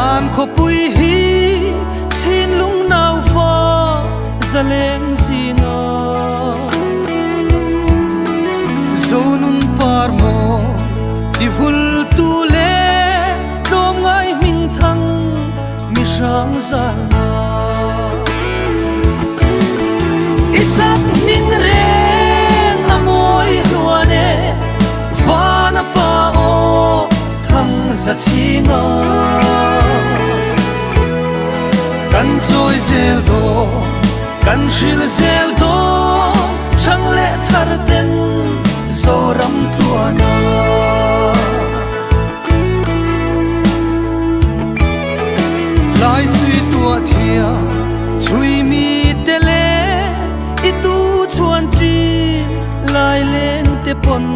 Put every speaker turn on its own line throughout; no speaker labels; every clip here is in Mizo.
Tan khawpui hi thinlung naufa zaleng zinga Zonun par maw ti vul tu leh tlawmngai hmingthang mi hrang zalna. I sak hming reng a mawi hluan e, vana pa aw thang za chhinga. Kan chawi zel dawn, kan hril zel dawn, chhang leh thar ten Zoram tluana. Lai sui tuah thiam chhui mi te le i tu chuan chi lai leng te pawn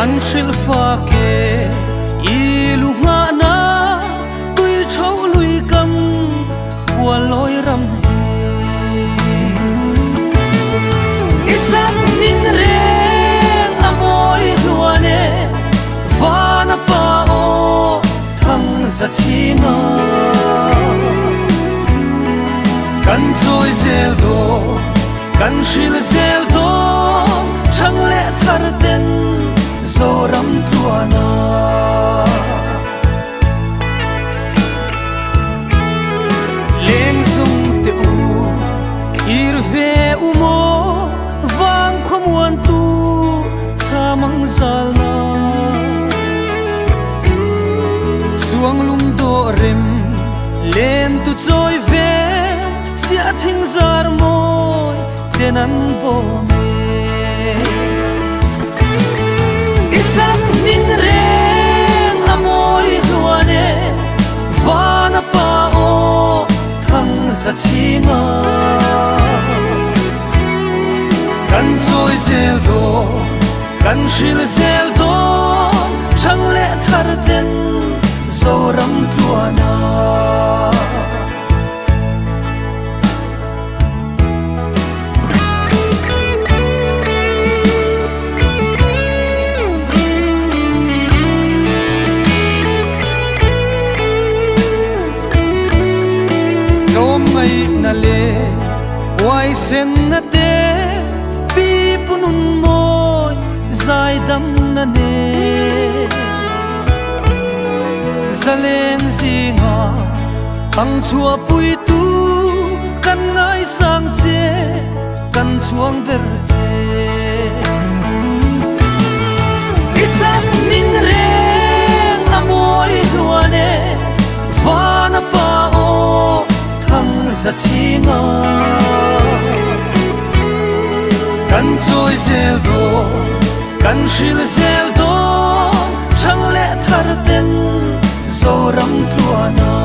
an hrilh fa ke i lu nghah na tui tho lui kam khual lawi ram hi. I sam hming reng a mawi hluan e, vana pa aw thang za chhinga. Kan chawi zel dawn, kan hril zel dawn, chhang leh thar ten Zoram tluana. Lengzung te u thlir ve u maw vang khawmuan tu chamang zalna Chuang lung dawh rem len tu chawi ve siah thing zar mawi ten an bawm e. I sam hming reng a mawi hluan e, vana pa aw thang za chhinga. Kan chawi zel dawn, kan hril zel dawn, chhang leh thar ten Zoram tluana. Tlawmngaihna leh huaisenna te pi pu nun mawi zaidamna nen zaleng zinga Ang chhuahpuitu kan ngaisang che, kan chhuang ber che. I sam hming reng a mawi hluan e, vana pa aw thang za chhinga. Kan chawi zel dawn, kan hril zel dawn, chhang leh thar ten Zoram tluana.